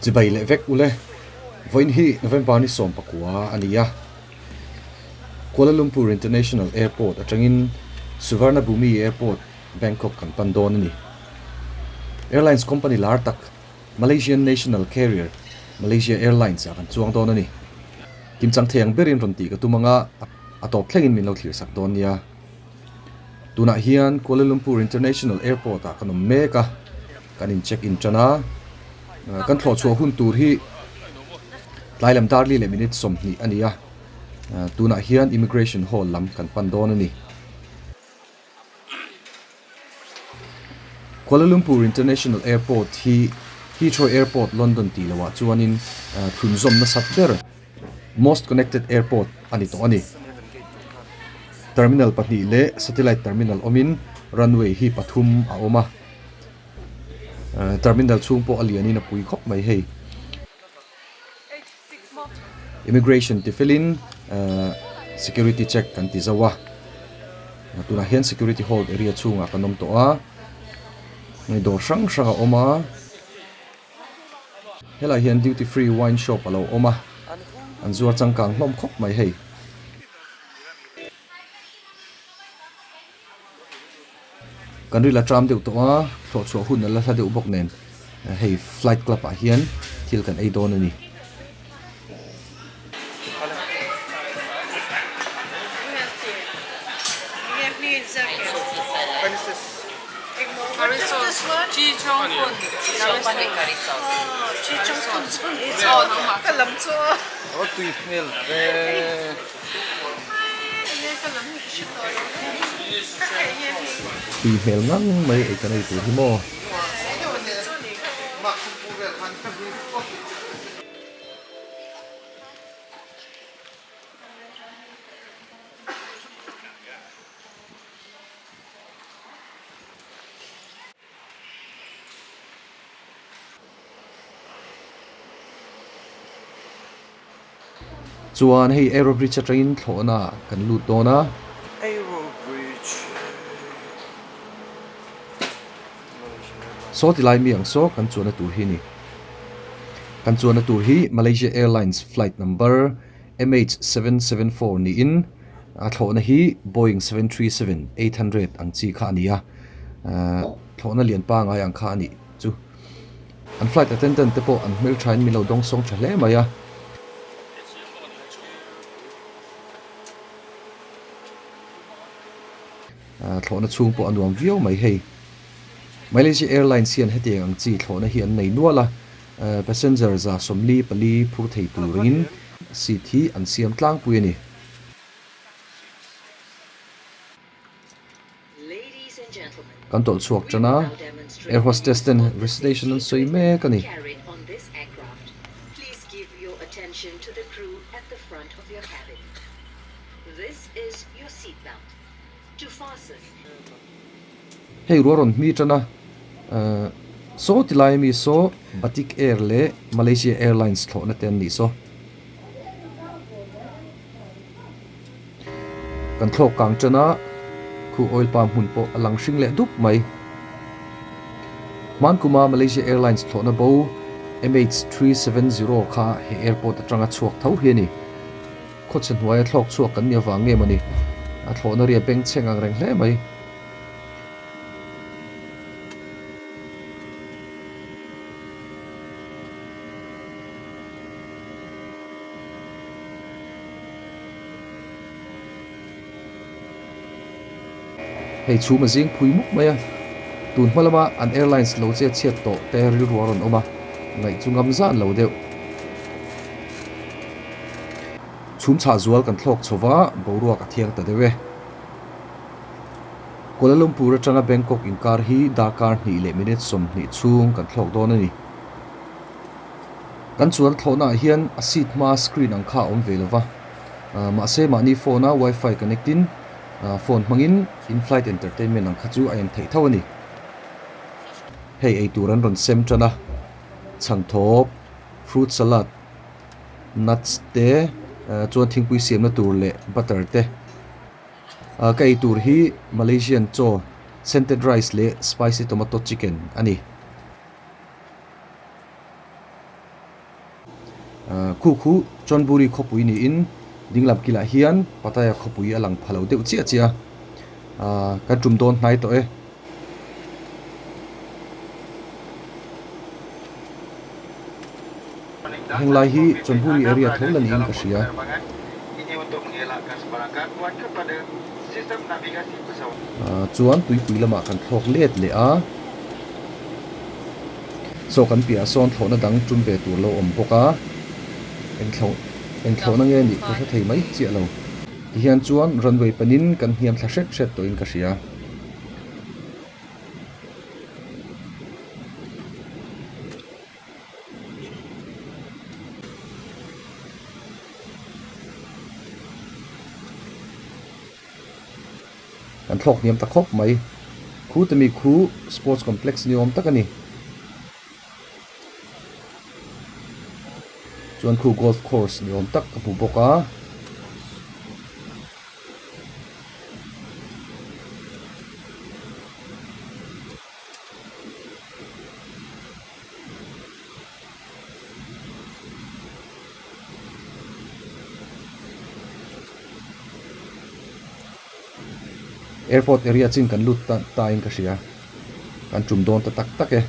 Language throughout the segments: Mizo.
Chibai leh vek ule. Vawiin hi November ni 19 a ni a. Kuala Lumpur International Airport atangin Suvarnabhumi Airport, Bangkok kan pan dawn a ni. Airlines company lar tak Malaysian national carrier Malaysia Airlines ah kan chuang dawn a ni. Kimchang thei ang berin rawn tih ka tum anga a tawp thlengin min lo thlir sak dawn nia. Tunah hian Kuala Lumpur International Airport ah kan awm mek a, kan in check in tan a, kan thlawh chhuah hun tur hi tlai lam dar li leh minute 20 a ni a, tunah hian Immigration Hall lam kan pan dawn a ni. Kuala Lumpur International Airport hi Heathrow Airport, London tih lohah chuanin thlunzawm nasat ber, most connected airport, a ni tawh a ni. Terminal pahnih leh satellite terminal awmin runway hi pathum a awm a. Terminal chhung pawh a lianin a pui khawp mai hei. Immigration ti felin security check kan ti zo a, tunah hian security hold area chhungah kan awm tawh a, dawr hrang hrang a awm a, helaiah hian duty free wine shop a lo awm a, an zuar changkang hlawm khawp mai hei. Kan ril a tram deuh tawh a, thlawh chhuah hun a la hla deuh bawk nen hei flight club ah hian thil kan ei dawn a ni. Tui hmel ngang mai ei kan ei tur hi maw. Chuan hei aerobridge atangin thlawhna kan lut dawn a. Saw ti lai mi ang saw kan chuanna tur hi a ni. Kan chuanna tur hi Malaysia Airlines flight number MH774 niin a thlawhna hi Boeing 737-800 ang chi kha a ni a. Thlawhna lian pangai ang kha a nih chu. An flight attendant te pawh an hmelthain min lo dawngsawng tha hle mai a. Thlawhna chhung pawh a nuam viau mai hei. Malaysia Airlines hian hetiang ang chi thlawhna hi an nei nual a, passenger 44 phur thei turin seat hi an siam tlangpui a ni. Kan tawlh chhuak tan a, air hostess ten recitation an sawi mek a ni. Hei ruah rawn hmi tan a, saw ti lai ami saw Batik Air leh Malaysia Airlines thlawhna te an nih saw. Kan thlawk kang tan a, khu oil palm hmun pawh a lang hring leh dup mai. Hmankuma Malaysia Airlines thlawhna bo MH370 kha he airport atanga chhuak tho hi a ni. Khawchhe hnuaia thlawk chhuak kan ni avang nge mawni a thlawhna ria bengchheng ang reng hle mai. Hei chhum a zing phui mup mai a, tun hma lama an airlines lo che chhiat tawh te rilru a rawn awm a, ngaih chu ngam zan lo deuh. Chhum chhah zual kan thlawk chho va, boruak a thiang ta deuh e. Kuala Lumpur atanga Bangkok inkar hi darkar hnih leh minute 20 chhung kan thlawk dawn a ni. Kan chuan thlawhnaah hian a seat hma screen ang kha a awm ve lo va, mahse mahni phone a wifi connect in phone hmangin in-flight entertainment ang kha chu a en theih tho a ni. Hei eitur an rawn sem tan a, chhangthawp, fruit salad, nuts te chuan thingpui siamna tur leh butter te. Ka eitur hi Malaysian chaw scented rice leh spicy tomato chicken a ni. Khu khu Chonburi khawpui niin dinglam kilah hian Pattaya khawpui a lang pha lo deuh chiah chiah a, kan tum dawn hnai tawh e. Heng lai hi Chonburi area tho la niin ka hria. Chuan tuipui lamah kan thlawk let leh a. Saw kan piahah sawn thlawhna dang tum ve tur lo awm bawk a, eng thlawh eng thlawhna nge nih ka hre thei mai chiah lo. Tihian chuan runway panin kan hniam thla hret hret tawhin ka hria. Kan thlawk hniam ta khawp mai. Khu te mi khu sports complex ni awm tak a ni. Chuan khu golf course ni awm tak ka hmu bawk a. Airport area chin kan lut ta ta in ka hria kan tum dawn ta tak tak e.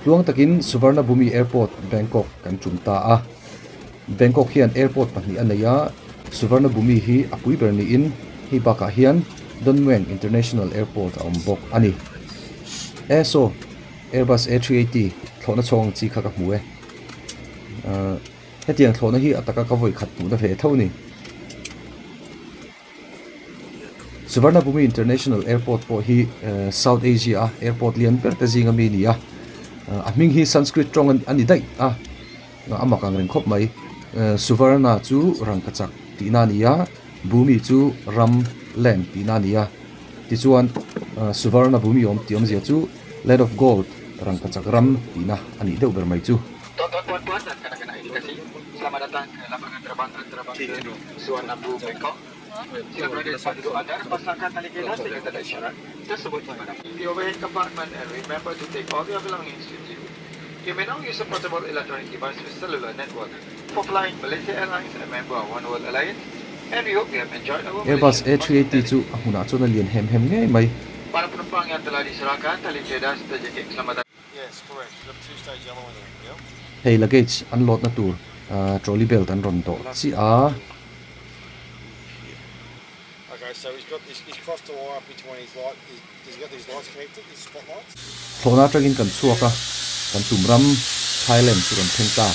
Tluang takin Suvarnabhumi Airport, Bangkok kan tum ta a. Bangkok hian airport pahnih a nei a, Suvarnabhumi hi a pui ber niin hei bakah hian Don Mueang International Airport a awm bawk a ni. E saw, Airbus A380 thlawhna chhawng ang chi kha ka hmu e. Hetiang thlawhna hi a taka ka vawi khat hmuhna ve tho a ni. Suvarnabhumi International Airport pawh hi South Asia a airport lian ber te zinga mi a ni a, a hming hi Sanskrit tawng a ni daih a, a mak ang reng khawp mai. Suvarna chu rangkachak tihna a ni a, Bhumi chu ram, land, tihna a ni a, tichuan Suvarnabhumi awm tih awmzia chu Land of Gold, rangkachak ram tihna a nih deuh ber mai chu. Tuan-tuan puan-puan dan kanak-kanak yang dikasihi, selamat datang ke lapangan terbang antarabangsa Suvarnabhumi Bangkok. Sila berada di tempat duduk anda dan pasangkan tali keledar sehingga tanda isyarat tersebut dipadam. The overhead compartment and remember to take all your belongings with you. You may now use a portable electronic device with cellular network for flying Malaysia Airlines a member of Oneworld Alliance and we hope you have enjoyed our Airbus Malaysian A380 chu hospitality. a hmunah chuan a lian hem hem ngei mai. Para penumpang yang telah diserahkan tali keledar serta jaket keselamatan. Hei luggage an load na tur trolley belt an rawn dawh chiah a. Thlawhna atangin kan chhuak a, kan tum ram Thailand chu kan thleng ta.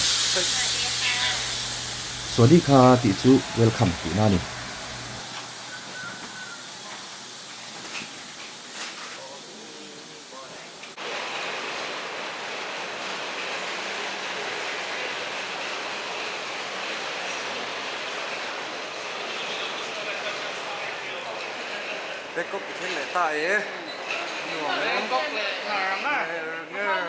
Sawadi kha tih chu welcome tihna a ni. Bangkok i thleng leh ta e nuam em nger nger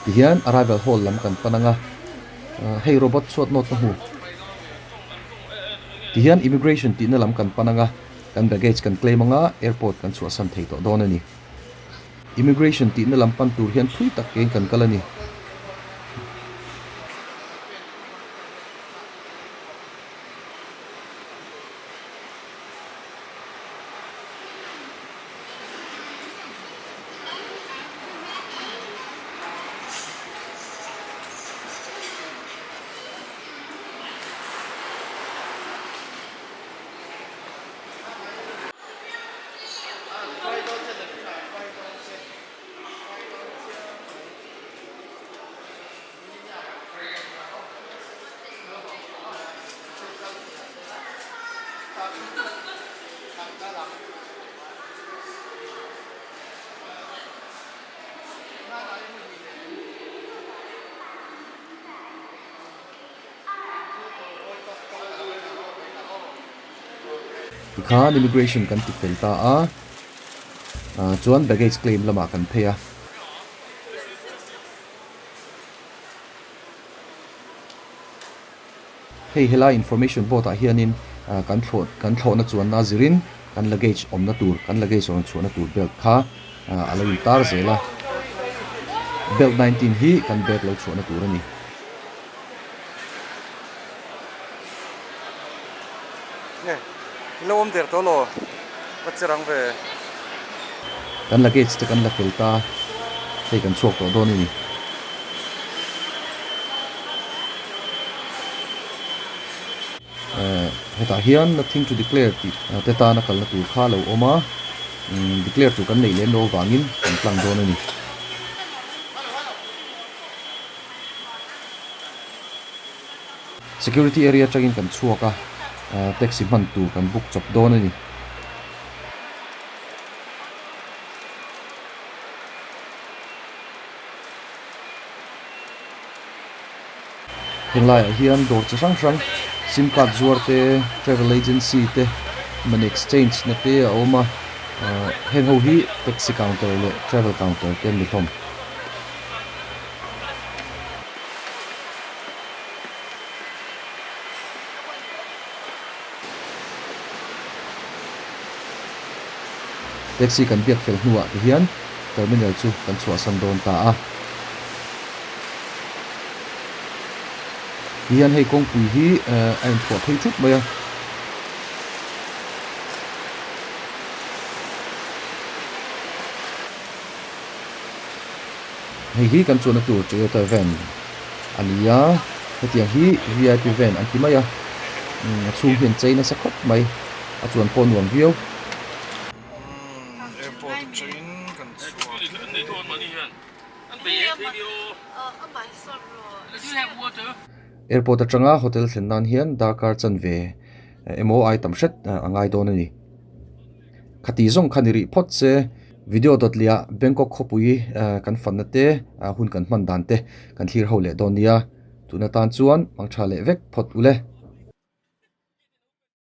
Tihian arrival hall lam kan pan ang a, hei robot chhuat nawt ka hmu. Tihian immigration tihna lam kan pan ang a, kan baggage kan claim ang a, airport kan chhuahsan thei tawh dawn a ni. Immigration tihna lam pan tur hian thui tak kein kan kal a ni. Tikhan immigration kan ti fel ta a, chuan baggage claim lamah kan phei a. Hei helai information board ah hianin kan thlawh kan thlawhna chuanna zirin kan luggage awmna tur kan luggage rawn chhuahna tur belt kha a lo intar zel a, belt 19 hi kan bag lo chhuahna tur a ni. Nge lo awm der tawh law va che rang ve. Kan luggage te kan la fel ta, hei kan chhuak tawh dawn a ni. Hetah hian nothing to declare tih te tana kalna tur kha a lo awm a, declare tur kan neih lem loh avangin kan tlang dawn a ni. Security area atangin kan chhuak a, taxi hman tur kan book chawp dawn a ni. Heng laiah hian dawr chi hrang hrang sim card zuar te, travel agency te, money exchange na te a awm a, heng ho hi taxi counter leh travel counter te an ni hlawm. Taxi kan biak fel hnuah te hian terminal chu kan chhuahsan dawn ta a. Tihian hei kawngpui hi a inthuah phei thup mai a. Hei hi kan chuanna tur Toyota van a ni a, hetiang hi vip van an ti mai a, a chhung hian chei nasa khawp mai, a chuan pawh nuam viau. Airport atanga hotel thlen nan hian darkar chanve emaw ai tam hret a ngai dawn a ni. Khati zawng kha ni rih phawt se, video dawt leh ah Bangkok khawpui kan fanna te hun kan hman dan te kan thlir ho leh dawn nia. Tuna tan chuan hmangtha leh vek phawt ule.